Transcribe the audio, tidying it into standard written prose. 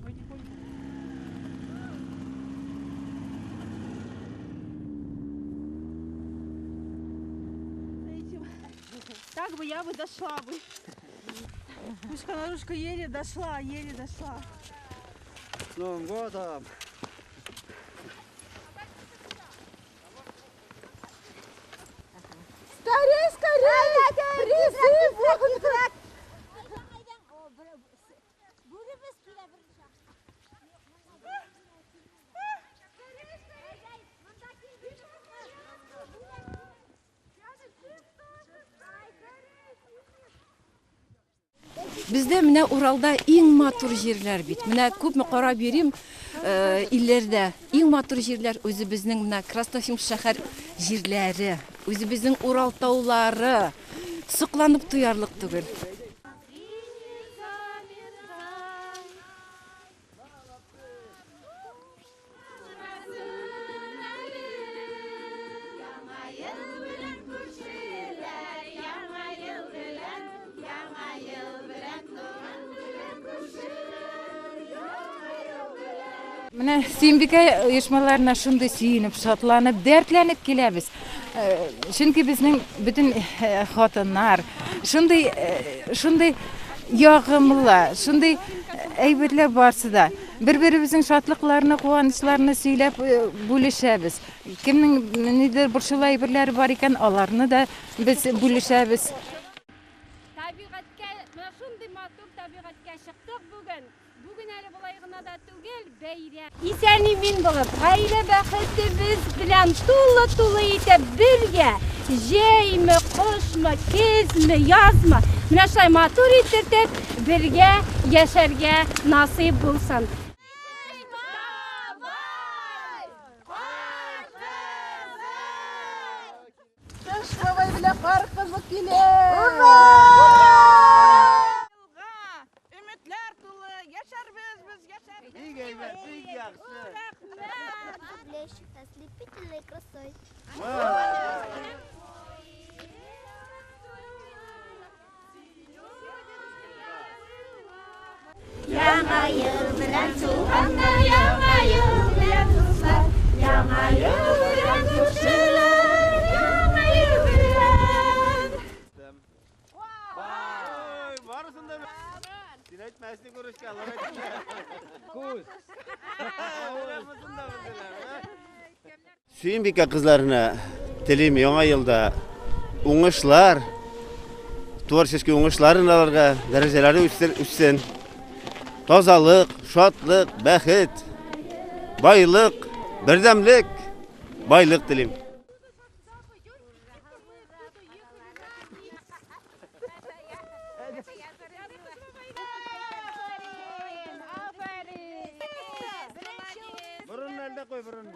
Я потихоньку. Так бы я бы дошла бы. Ручка на ручку еле дошла, еле дошла. С Новым годом! Скорей, скорей! Призыв! Бездә менә Уралда иң матур җирләр бит. Менә күпме карап йөрим, илләрдә иң матур җирләр үзебезнең менә Красноуфимск шәһәр җирләре, үзебезнең Урал таулары. Сокланып туярлык түгел. Менә Сөембикә оешмаларына шундый сөенеп, шатланып, дәртләнеп киләбез. Чөнки безнең бөтен хатыннар шундый ягымлы, шундый әйберләр барсы да. Бер-беребезнең шатлыкларны, куанычларны сөйләп бүлешәбез. Кемнең нидер борчулы әйберләре бар икән, аларны да без бүлешәбез. Табигатькә, менә шундый матур табигатькә чыктык бүген. Бүген әле болай гына да түгел, бәйрәм. Исән-имин булып, гаилә бәхетебез белән тулы-тулы итеп бергә, җәйме, кышмы, көзме, язмы, менә шулай матур итеп бергә яшәргә насыйп булсын. Кыш бабай белән кар кызы килә! Ура! Өметләр тулы, яшәрбез без, яшәрбез. Бик әйбәт, бик яхшы. Блещет ослепительной красой. Яңа ел белән туганнар, яңа ел белән дуслар, яңа ел белән күршеләр, яңа ел белән. Ой, барысын да Син әйтмәсен күрешкә, алар әйтте. Күз. Барысын да белделәр, ә? Сөембикә кызларына телим яңа елда уңышлар, творческий уңышларын аларга, дәрәҗәләре үссен. Тазалык, шатлык, бәхет, байлык, бердәмлек, байлык телим. Борынны әлдә куй, борынны.